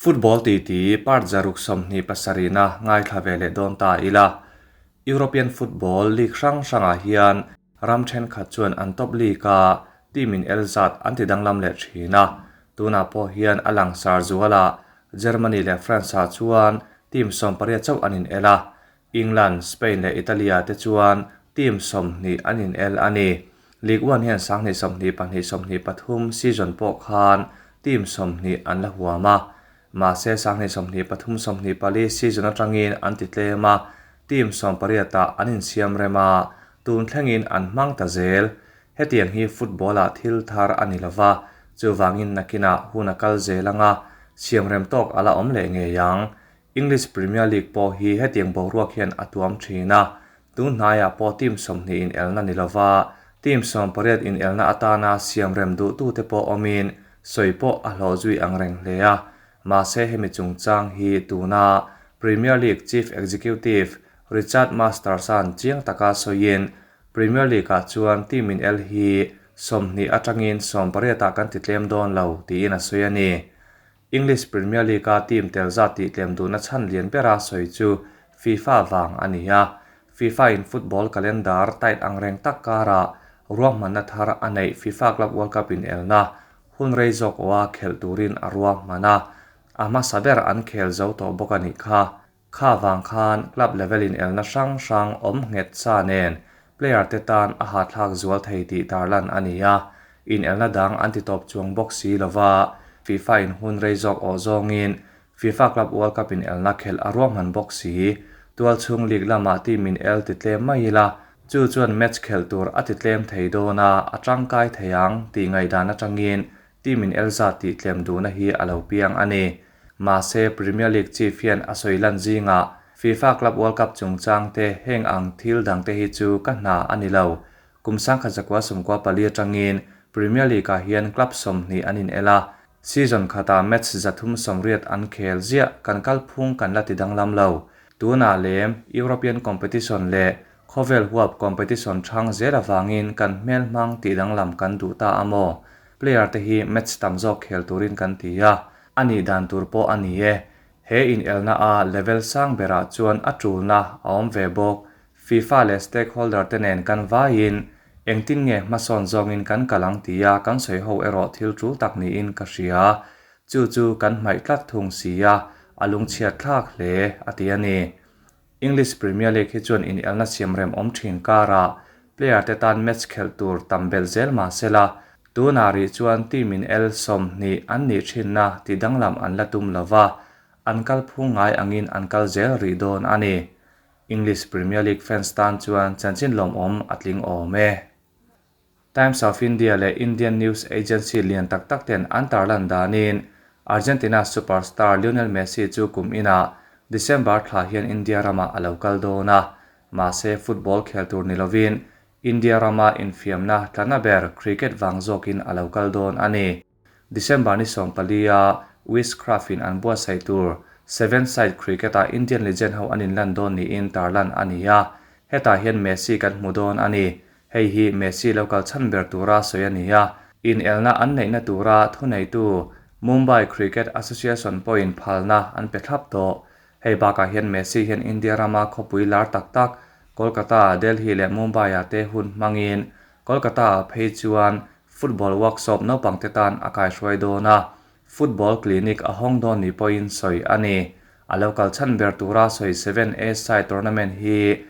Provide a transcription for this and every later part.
Football titi part 127-na ngaithla ve leh dawn ta ila. European football league hrang hrangah hian ram thenkhat chuan an top league-a team in el zat an ti danglam leh thin a. Tunah pawh hian a langsar zualah Germany leh France-ah chuan team 18 chauh an in el a. England, Spain leh Italy-ah te chuan team 20 an in el a ni. League One hian 2022-23 season pawh khan team 20 an la huam a. Mahse 2023-24 season atangin an ti tlem a, team 18-ah an insiam rem a, tun thlengin an hmang ta zel. Hetiang hi football-ah thil thar a ni lova, chuvangin nakinah hun a kal zel anga siam rem tawk a la awm leh ngei ang. English Premier League pawh hi hetiang boruak hian a tuam thin a, tun hnaiah pawh team 20 inelna ni lova, team 18 inelna atana siam rem duhtute pawh awmin sawi pawh a hlawh zui ang reng hle a. Mahse hemi chungchang hi tuna Premier League Chief Executive Richard Masters-a'n chiang taka sawiin Premier League-ah chuan team inel hi 20 atangin 18-ah kan ti tlem dawn lo tiin a sawi a ni. English Premier League-a team tel zat tih tlem duhna chhan lian bera sawi chu FIFA vang a ni a. FIFA-in football calendar tight ang reng tak karah ruahmanna thar a neih FIFA Club World Cup inelna hun rei zawk aw-a khelh turin a ruahman a. A hmasa ber an khel zo tawh bawk a nih kha. Kha vang khan club level inelna hrang hrang awm nghet sa nen player te tan a hahthlak zual thei tih tarlan a ni a. Inelna dang an ti tawp chuang bawk si lova, FIFA in hun rei zawk awh zawngin FIFA Club World Cup inelna khelh a ruahman bawk si. Tualchhung league lamah team inel ti tlem mai ila, chu chuan match khelh tur a ti tlem thei dawn a, a tangkai thei ang tih ngaihdan atangin team inel zat tih tlem duhna hi a lo piang a ni. Mahse Premier League chief hian a sawi lan zingah FIFA Club World Cup chungchang te heng ang thil dang te hi chu ka hna a ni lo. Kum 1994 atangin Premier League-ah hian club 20 an inel a, season khatah match 380 an khel ziah kan kalphung kan la ti danglam lo. Tunah lem European competition leh khawvel huap competition thang zel avangin kan hmel hmang tih danglam kan duh ta a maw? Player te hi match tam zawk khel turin kan ti a, a nih dan tur pawh a ni e. He inelna a level sang berah chuan a tulna a awm ve bawk. FIFA leh stakeholder te nen kan vaiin engtin nge hmasawn zawngin kan kal ang tia kan sawi ho erawh thil tul tak niin ka hria. Chu chu kan hmaih tlat thung si a, a lungchhiat thlak hle a ti a ni. English Premier League hi chuan inelna siam rem awm thin karah player te tan match khelh tur tam belh zel mah sela, tunah rih chuan team in el 20 an nih thinna tih danglam an la tum lova, an kalphung ngai angin an kal zel rih dawn a ni. English Premier League fans tan chuan chanchin lawmawm a tling awm e. Times of India leh Indian News Agency lian tak tak ten an tarlan danin Argentina superstar Lionel Messi chu kum inah December thla hian India ramah a lo kal dawn a, mahse football khel tur ni lovin India rama infiamna tlana ber cricket vang zawkin a lo kal dawn a ni. December ni 14-a Wizcraft-in an buatsaih tur seven side cricket-ah Indian legend ho an inlan dawn niin tarlan a ni a, hetah hian Messi kan hmu dawn a ni. Hei hi Messi lo kal chhan ber tura sawi a ni a, inelna an neihna tura thuneitu Mumbai Cricket Association pawhin phalna an pe thlap tawh. Hei bakah hian Messi hian India rama khawpui lar tak tak Kolkata, Delhi leh Mumbai-ah te hun hmangin Kolkata-ah phei chuan football workshop naupangte tan a kaihruai dawn a, football clinic a hawng dawn ni pawhin sawi a ni. A lo kal chhan ber tura sawi 7A side tournament hi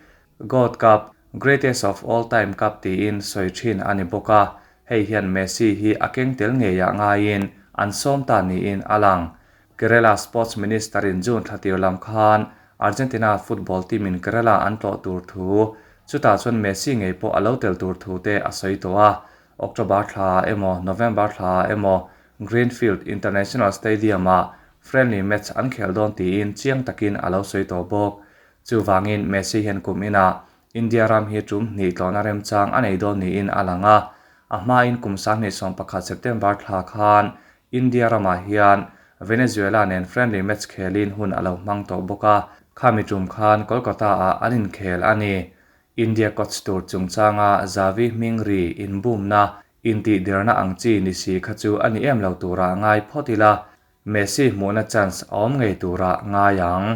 Goat Cup, Greatest of All Time Cup tiin sawi thin a ni bawk a, hei hian Messi hi a keng tel ngeiah ngaiin an sawm ta niin a lang. Kerala Sports Minister in June thla tir lam khan Argentina football team in Kerala an tlawh tur thu, chutah chuan Messi ngei pawh a lo tel tur thu te a sawi tawh a. October thla emaw November thla emaw Greenfield International Stadium-ah friendly match an khel dawn tiin chiang takin a lo sawi tawh bawk. Chuvangin Messi hian kum inah India ram hi tum hnih tlawhna remchang a nei dawn niin a lang a. A hmain kum 2011 September thla khan India ramah hian Venezuela nen friendly match khelin hun a lo hmang tawh bawk a, khami tum khan Kolkata-ah an inkhel a ni. India coach tur chungchanga Xavi hming ri inbumna intihdirna ang chi ni si kha chu a ni em lo turah ngai phawt ila. Messi hmuhna chance a awm ngei turah ngai ang.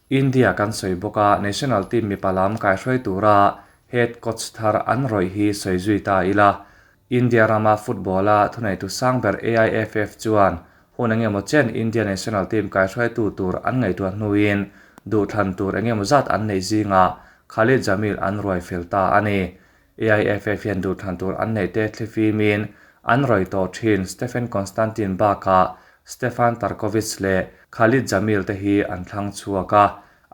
India kan sawi bawk a, national team mipa lam kaihruai tura head coach thar an rawih hi sawi zui ta ila. India rama football-a thuneitu sang ber AIFF chuan hun engemaw chen India national team kaihruaitu tur an ngaihtuah hnuin duhthlan tur engemaw zat an neih zingah Khalid Jamil an ruai fel ta a ni. AIFF hian duhthlan tur an neih te thlifimin an rawi tawh thin Stephen Constantine bakah Stefan Tarkovic leh Khalid Jamil te hi an thlang chhuak a,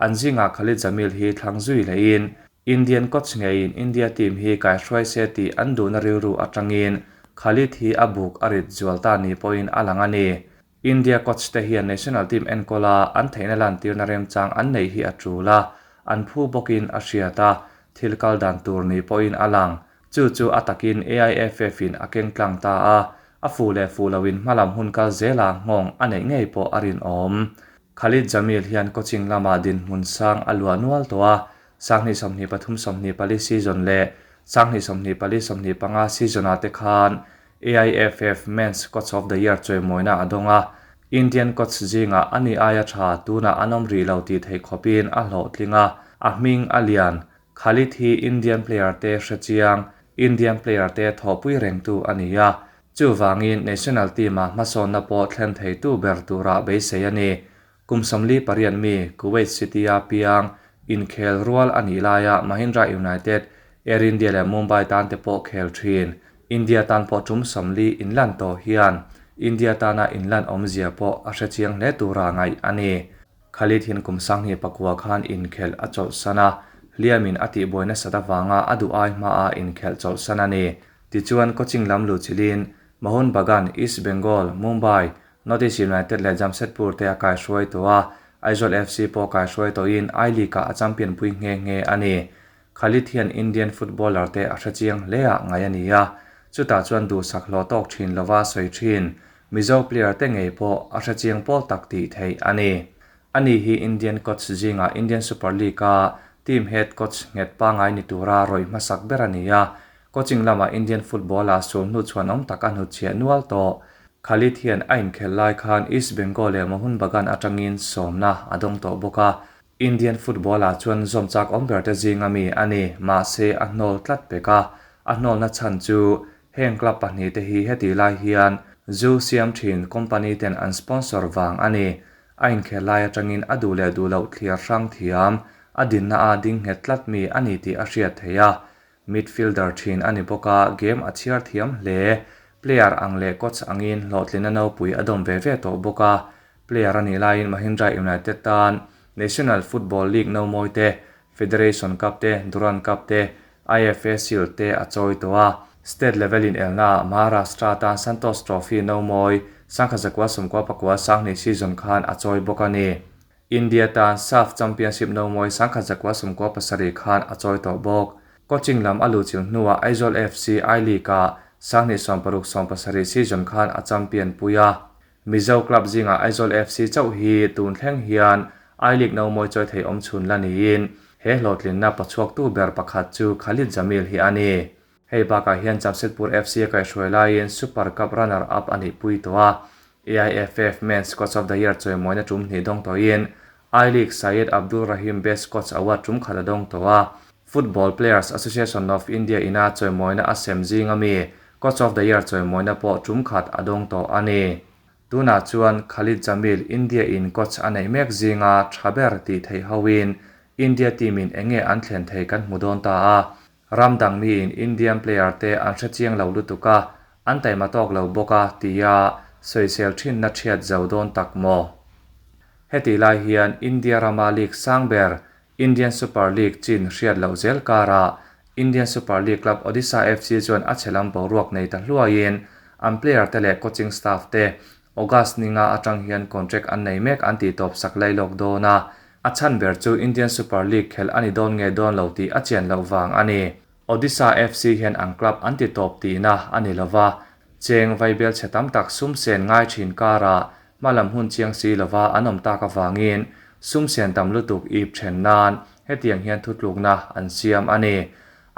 an zingah Khalid Jamil hi thlang zui lehin Indian coach ngeiin India team hi kaihruai se tih an duhna rilru atangin Khalid hi a buk a rit zual ta ni pawhin a lang a ni. India coach te hian national team enkawla an theihna lantirna remchang an neih hi a tul a, an phu bawkin a hriat a, thil kal dan tur ni pawhin a lang. Chu chu a takin AIFF in a keng tlang ta a, a fuh leh fuh loin hmalam hun kal zela nghawng a neih ngei pawh a rinawm. Khalid Jamil hian coaching lamah dinhmun sang a luah nual tawh a, 2023 24 season leh 2024 25 season ah te khan AIFF Men's Coach of the Year chawimawina a dawng a, Indian coach zingah a ni aia tha tunah an awm rih lo tih theih khawpin a hlawhtling a, a hming a lian. Khalid hi Indian player te hre chiang, Indian player te thawhpui rengtu a ni a, chuvangin national team-ah hmasawnna pawh thlen theitu ber turah beisei a ni. Kum 48 mi Kuwait City-a piang inkhel rual a nih laia Mahindra United, Air India leh Mumbai tan te pawh khel thin. India tan pawh tum 40 inlan tawh hian India tana inlan awmzia pawh a hre chiang hle tura ngaih a ni. Khalid hian kum 2009 khan inkhelh a chawlhsan a, hliamin a tihbuai nasat avanga a duh ai hmaa inkhelh chawlhsan a ni. Tichuan coaching lam luhchilhin Mohun Bagan, East Bengal, Mumbai, North East United leh Jamshedpur te a kaihruai tawh a, Aizawl FC pawh kaihruai tawhin I-League-ah a champion pui nghe nghe a ni. Khalid hian Indian footballer te a hre chiang hle ah ngaih a ni a, chutah chuan duhsak hlawh tawk thin lova sawi thin Mizo player te ngei pawh a hre chiang pawl tak tih theih a ni. Ani hi Indian coach zingah Indian Super League-a team head coach nghet pangngai ni tura rawih hmasak ber a ni a, coaching lamah Indian football-ah sulhnu chhuanawm tak a hnutchhiah nual tawh. Khalid hian a inkhelh lai khan East Bengal leh Mohun Bagan atangin sawmna a dawng tawh bawk a, Indian football-ah chuan zawm chak awm ber te zinga mi a ni, mahse a hnawl tlat pek a, a hnawlna chhan chu heng club pahnih te hi heti lai hian zu siam thin company ten an sponsor vang a ni. A inkhelh lai atangin a duh leh duh loh thliar hrang thiam, a dinna a ding nghet tlat mi a ni tih a hriat theih a, Midfielder thin a ni bawk a, game a chhiar thiam hle. Player ang leh coach angin hlawhtlina nopui a dawm ve ve tawh bawk a. Player a nih laiin Mahindra United tan National Football League no mawi te, Federation Cup te, Durand Cup te, IFA Shield te a chawi tawh a. State level inelnaah Maharashtra tan Santosh Trophy no mawi 1999 season khan a chawi bawk a ni. India tan SAFF Championship no mawi 1997 khan a chawi tawh bawk. Coaching lam a luhchilh hnuah Aizawl FC I-League-ah 2016 70 season khan a champion pui a. Mizo club zingah Aizawl FC chauh hi tun thleng hian I-League no mawi chawi thei awm chhun la niin he hlawhtlinna pachhuaktu ber pakhat chu Khalid Jamil hi a ni. Hei bakah hian Jamshedpur FC a kaihhruai laiin Super Cup runner-up a nih pui tawh a, AIFF Men's Coach of the Year chawimawina tum hnih dawng tawhin I-League Syed Abdul Rahim Best Coach Award tum khat a dawng tawh a, Football Players Association of India ina chawimawina a sem zinga mi Coach of the Year chawimawina pawh tum khat a dawng tawh a ni. Tunah chuan Khalid Jamil India in coach a neih mek zinga tha ber tih theih hoin India team in enge an thlen thei kan hmu dawn ta a, Ram dang miin Indian player te an hre chiang lo lutuk a, an taima tawk lo bawk a tia sawisel thinna thiat zo dawn tak maw? Heti lai hian India rama league sang ber Indian Super League chin hriat loh zel karah Indian Super League club Odisha FC chuan a chhe lam boruak nei ta hluaiin an player te leh coaching staff te August ninga atang hian contract an nei mek an tih tawp sak lai lawk dawn a, A chhan ber chu Indian Super League khelh a ni dawn nge dawn lo tih a chian loh vang a ni. Odisha FC hian an club an ti tawp tihna a ni lova, cheng vaibel chhe tam tak sum sen ngai thin karah hmalam hun chiang si lova an awm tak avangin sum sen tam lutuk ip then nan hetiang hian thutlukna an siam a ni.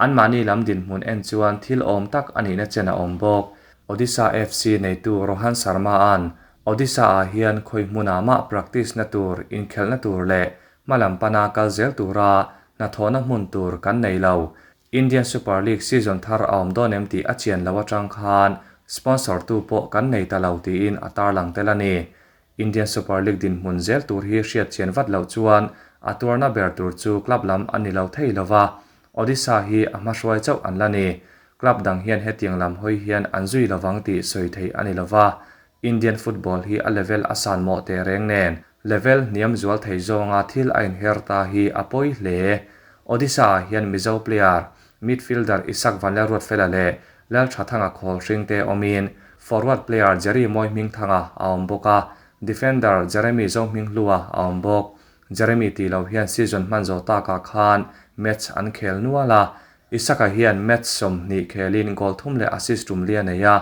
Anmahni lam dinhmun en chuan thil awm tak a nihna chen a awm bawk. Odisha FC neitu Rohan Sharma-a'n. Odisha-ah hian khawi hmunah mah practice na tur, inkhelhna tur leh hmalam pana kal zel tura hnathawhna hmun tur kan nei lo. Indian Super League season thar a awm dawn em tih a chian lo atang khan sponsor tu pawh kan nei ta lo tiin a tarlang tel a ni. Indian Super League dinhmun zel tur hi hriat chian vat loh chuan a tuarna ber tur chu club lam a ni lo thei lova, Odisha hi a hmahruai chauh an la ni. Club dang hian hetiang lam hawi hian an zui lovang tih sawi theih a ni lova, Indian football hi a level a san mawh teh reng nen level hniam zual thei zawnga thil a inher ta hi a pawi hle. Odisha ah hian Mizo player, midfielder Isak Vanlalruatfela leh Lalthathanga khawl hring te awmin forward player Jerry Mawihmingthanga a awm bawk a, defender Jeremy Zohminghlua a awm bawk. Jeremy tih loh hian season hman zawh takah khan match an khel nual a, Isaka hian match 20 khelin goal thum leh assist tum li a nei a,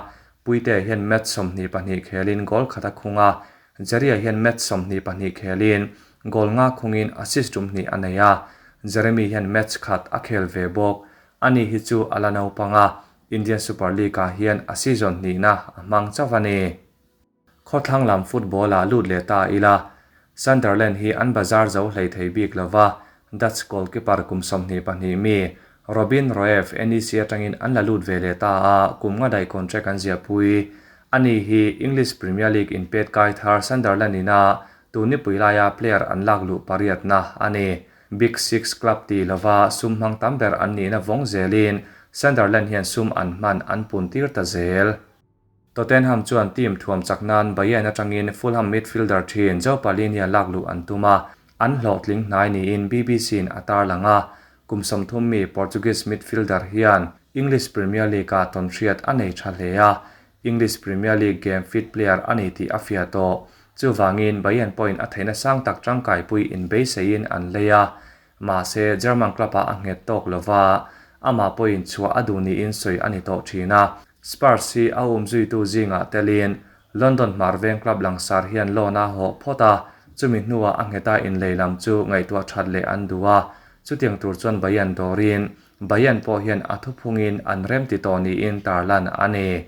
Puitea hian match 22 khelin goal khat a khung a, Jerry-a hian match 22 khelin goal nga khungin assist tum hnih a nei a, Jeremy hian match khat a khel ve bawk. Ani hi chu a la naupang a, Indian Super League-ah hian a season hnihna a hmang chauh a ni. Khawthlang lam football-ah lut leh ta ila, Sunderland hi an bazar zo hlei thei bik lo va, Dutch goalkeeper kum 22 mi Robin Roef NEC atangin an la lut ve leh ta a, kum nga daih contract an ziahpui. Ani hi English Premier League inpet kai thar Sunderland ina tun nipui laia player an lak luh pariatna a ni. Big Six club ti lova sum hmang tam ber an nihna vawng zelin Sunderland hian sum an hman an pun tir ta zel. Tottenham chuan team thuam chak nan Bayern atangin Fulham midfielder thin Joe Palhinha lak luh an tum a, an hlawhtling hnai niin BBC-in a tarlang a. Kum 30 mi Portuguese midfielder hian English Premier League-ah tawnhriat a nei tha hle a, English Premier League game fit player a ni tih a fiah tawh. Chuvangin Bayern pawhin a theihna sang tak tangkaipui inbeiseiin an lei a, Mahse, German club-ah a nghet tawk lo va, amah pawhin chhuah a duh niin sawi a ni tawh thin a. Spurs hi a umzuitu zingah telin London hmar veng club langsar hian loan a hawh phawt a, chumi hnuah a ngheta inlei lam chu ngaihtuah that leh an duh a. Chutiang tur chuan Bayern dawrin, Bayern pawh hian a thuphungin an remti tawh niin tarlan a ni.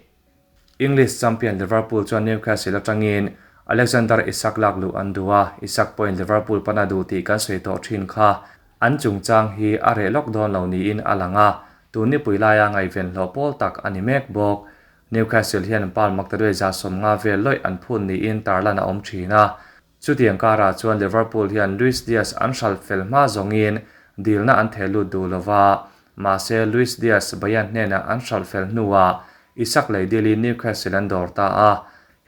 English champion Liverpool chuan Newcastle atangin Alexander Isak lak luh an duh a, Isak pawhin Liverpool pana duh tih kan sawi tawh thin kha. An chungchang hi a reh lawk dawn lo niin a lang a, tun nipui laia ngaihven hlawh pawl tak a ni mek bawk. Newcastle hian Paul Maktaduai 50 vel lawih an phun niin tarlan a awm thin a. Chutiang karah chuan Liverpool hian Luis Diaz an hralh fel hma zawngin dilna an theh lut duh lo va, mahse Luis Diaz Bayern hnenah an hralh fel hnuah Isak lei dilin Newcastle an dawr ta a.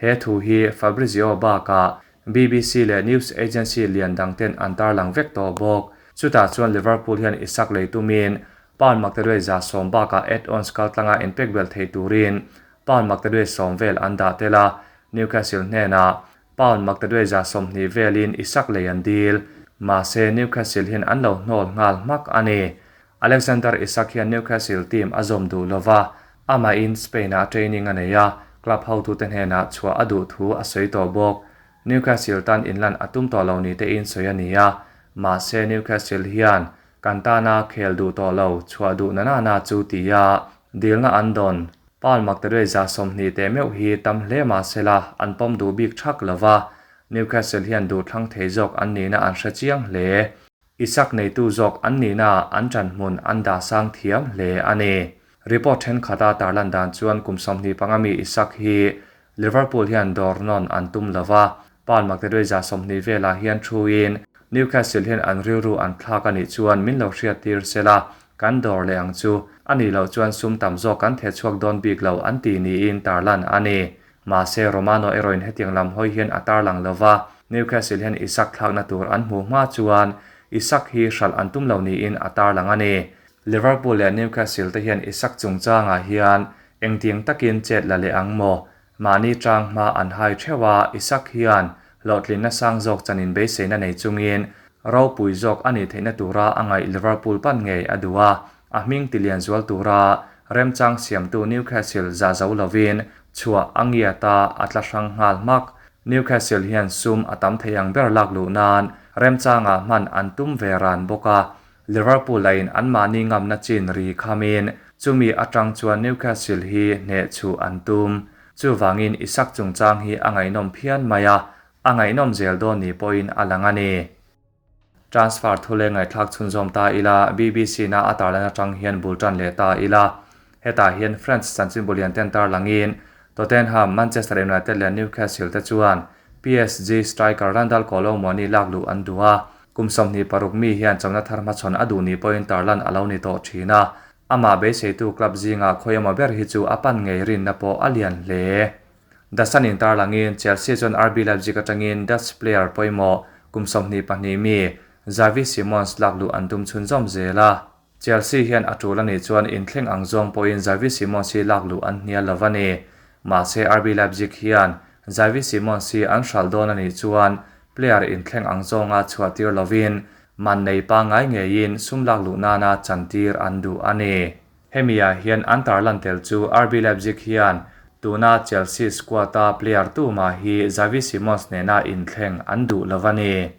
He thu hi Fabrizio bakah BBC leh news agency lian dangten an tarlang vek tawh bawk. Chutah chuan Liverpool hian Isak lei tumin pound maktaduai 10 bakah add-ons kaltlanga inpek belh thei turin pound maktaduai 10 vel an dah tel a, Newcastle hnenah Pound maktaduai 20 velin Isak lei an dil. Mahse, Newcastle hian an lo hnawl nghal hmak a ni. Alexander Isak hian Newcastle team a zawm duh lo va, amahin Spain-ah training a nei a, club hotute hnenah chhuah a duh thu a sawi tawh bawk. Newcastle tan inlan a tum tawh lo ni tein sawi a ni a, mahse Newcastle hian kan tana khel duh tawh lo, chhuah duh na na na chu ti a dilna an dawn. Paul maktaduai 20 teh meuh hi tam hle mahsela an pawm duh bik thak lo va, Newcastle hian duh thlang thei zawk an nihna an hre chiang hle. Isak neitu zawk an nihna an ṭan hmun an dah sang thiam hle a ni. Report ṭhenkhata tarlan dan chuan kum 25 mi Isak hi Liverpool hian dawr nawn an tum lo va, Paul maktaduai 20 velah hian thuin Newcastle hian an rilru an thlak a nih chuan min lo hriat tir sela, kan dawr leh ang chu. A nih loh chuan sum tam zawk kan theh chhuak dawn bik lo an ti niin tarlan a ni. Mahse, Romano erawhin hetiang lam hawi hian a tarlang lo va, Newcastle hian Isak thlakna tur an hmuh hma chuan Isak hi hralh an tum lo niin a tarlang a ni. Liverpool leh Newcastle te hian Isak chungchangah hian engtiang takin chet la leh ang maw? Mahni tang hma an hai theuh a, Isak hian hlawhtlinna sang zawk chanin beiseina nei chungin ropui zawk a nih theihna tura a ngaih Liverpool pan ngei a duh a, a hming tilian zual tura remchang siamtu Newcastle za zo lovin chhuah a ngiat a, a tla hrang nghal hmak. Newcastle hian sum a tam thei ang ber lak luh nan remchangah hman an tum ve ran bawk a, Liverpool lahin anmahni ngamna chin ri khamin chumi atang chuan Newcastle hi hneh chhuh an tum. Chuvangin Isak chungchang hi a ngaihnawm phian mai a, a ngaihnawm zel dawn ni pawhin a lang a ni. Transfer thu leh ngaihthlak chhunzawm ta ila, BBC na a tarlan atang hian bul tan leh ta ila. Hetah hian French chanchinbu lian ten tarlangin Tottenham, Manchester United leh Newcastle te chuan PSG striker Randal Kolo Muani lak luh an duh a, kum 26 mi hian chawmna thar hmachhawn a duh ni pawhin tarlan a lo ni tawh thin a. Amah beiseitu club zingah khawi emaw ber hi chu a pan ngei rinna pawh a lian hle. The Sun in tarlangin Chelsea chuan RB Leipzig atangin Dutch player pawimawh kum 22 mi Xavi Simons lak luh an tum chhunzawm zel a. Chelsea hian a tul a nih chuan inthleng ang zawng pawhin Xavi Simons hi lak luh an hnial lo a ni. Mahse RB Leipzig hian Xavi Simons hi an hralh dawn a nih chuan player inthleng ang zawnga chhuah tir lovin man nei pangngai ngeiin sum lak luh nana chantir an duh a ni. Hemi ah hian an tarlan tel chu RB Leipzig hian tuna Chelsea squad-a player tumah hi Xavi Simons nena inthleng an duh lo a ni.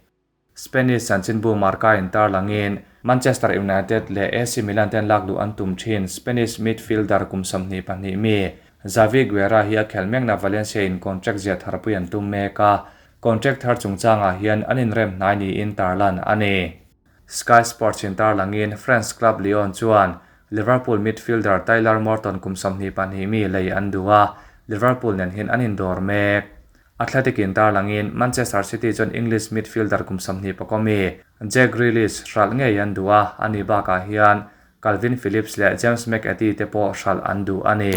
Spanish chanchinbu Marca in tarlangin Manchester United leh AC Milan ten lak luh an tum thin Spanish midfielder kum 22 mi Javi Guerra hi a khelh mekna Valencia in contract zia tharpui an tum mek a, contract thar chungchangah hian an inrem hnai niin tarlan a ni. Sky Sports in tarlangin France club Lyon chuan Liverpool midfielder Tyler Morton kum 22 mi lei an duh a, Liverpool nen hian an indawr mek. Athletic in tarlangin Manchester City chuan English midfielder kum 25 mi Jack Grealish hralh ngei an duh a, ani bakah hian Kalvin Phillips leh James McAtee te pawh hralh an duh a ni.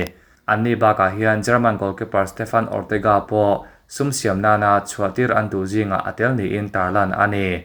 Anni bakah hian German goalkeeper Stefan Ortega pawh sum siam nana chhuahtir an duh zingah a tel niin tarlan a ni.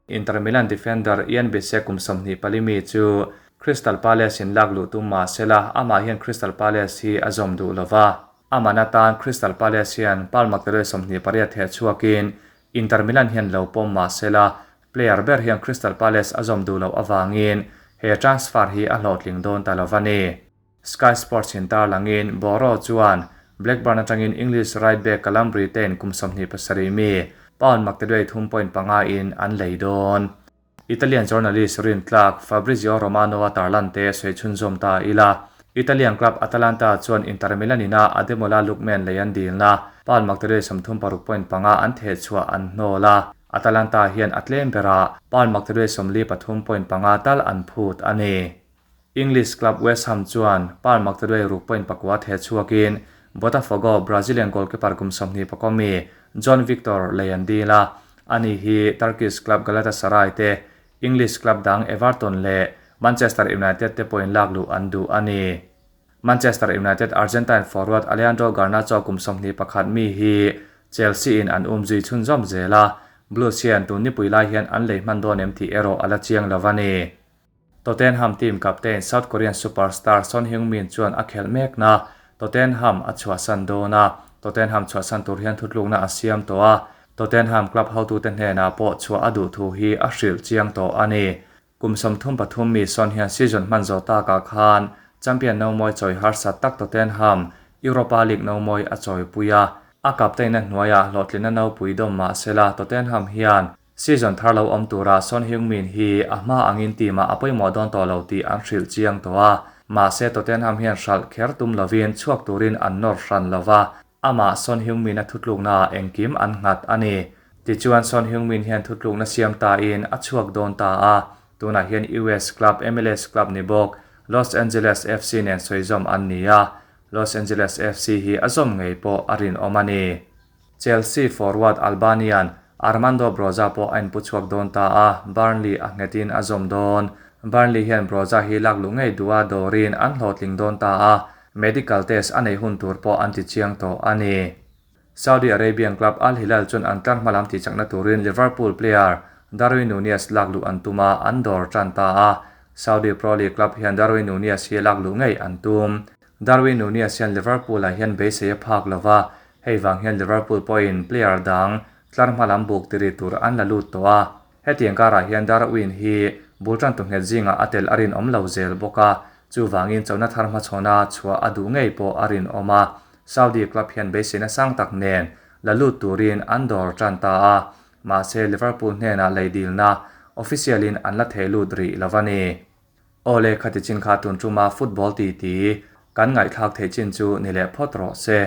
Inter Milan defender Yann Bisseck kum 24 mi chu Crystal Palace in lak luh tum mahsela amah hian Crystal Palace hi a zawm duh lova. Amah atan Crystal Palace hian Paul Makdaloy 28 theh chhuakin Inter Milan hian lo pawm mahsela player ber hian Crystal Palace a zawm duh loh awangin he transfer hi a hlawhtling dawn ta lova ni. Sky Sports in tarlangin Boro chuan Blackburn atangin English right back Callum Brittain kum 27 mi pound makdaloy 3.5 in an lei dawn. Italian journalist Rin Clark Fabrizio Romano a tarlan te soi chhunzawm ta ila. Italian club Atalanta chuan Inter Milan ina Ademola Lookman lei an dilna pound makdaloy 36.5 an theh chhuah an hnawla. Atalanta hian a tlem bera pound makdaloy 43.5 tal an phut a ni. English club West Ham chuan pound makdaloy 6.4 theh chhuakin Botafogo Brazilian goalkeeper kum 24 mi John Victor lei an dila. Ani hi Turkish club Galatasaray te English club dang Everton le Manchester United te point lak luh an duh a ni. Manchester United Argentine forward Alejandro Garnacho kum 21 mi hi Chelsea in an umzui chhunzawm zela Blues hian tun ni pui lai hian an lei hman dawn em tih erawh a la chiang lo a ni. Tottenham team captain South Korean superstar Son Heung-min chuan a khelh mek na Tottenham a chhuahsan dawn a, Tottenham chhuahsan tur hian thutlukna a siam tawh a, Tottenham club hotu te hnenah pawh chhuah a duh thu hi a hrilh chiang tawh a ni. Kum 33 mi Son hian season hman zo takah khan champion no mawi chawi harsat tak Tottenham Europa League no mawi a chawi pui a, a captain na hnuaiah hlawhtlinna no pui dawm mahsela Tottenham hian season thar lo awm tura Son Heung-min hi a hma angin team ah a pawimawh dawn tawh lo tih an hrilh chiang tawh a, mahse Tottenham hian hralh kher tum lovin chhuak turin an nawr hran lova, amah Son Heung-min a thutlukna ah engkim an nghat a ni. Tichuan Son Heung-min hian thutlukna siam ta in a chhuak dawn ta a, tunah hian US club MLS club ni bawk Los Angeles FC nen sawizawm an ni a, Los Angeles FC hi a zawm ngei pawh a rinawm a ni. Chelsea forward Albanian Armando Broja pawh a inpu chhuak dawn ta a, Burnley a nghetin a zawm dawn. Burnley hian Broja hi lak luh ngei duh a dawrin an hlawhtling dawn ta a, medical test a nei hun tur pawh an ti chiang tawh a ni. Saudi Arabian club Al Hilal chuan an tlar hmalam ti chakna turin Liverpool player Darwin Nunez lak luh an tum a, an dawr tan ta a. Saudi Pro League club hian Darwin Nunez hi lak luh ngei an tum. Darwin Nunez hian Liverpool ah hian beisei a phak lova, hei wang hian Liverpool pawhin player dang tlar hmalam buk tiri tur an la lut tawh a. Hetiang karah hian Darwin hi bul tan tu nghet zingah a tel a rinawm lo zel bawk a, chuwangin chona thar hmachhawna chhuah a duh ngei pawh a rinawm a. Saudi club hian beiseina sang tak nen la lut turin an dawr tan ta a, mahse Liverpool hnenah lei dilna official in an la thei lut rih lova ni. Ole khati chin kha tun tuma football ti ti kan ngaihthlak thei chin chu ni leh phawt rawh se.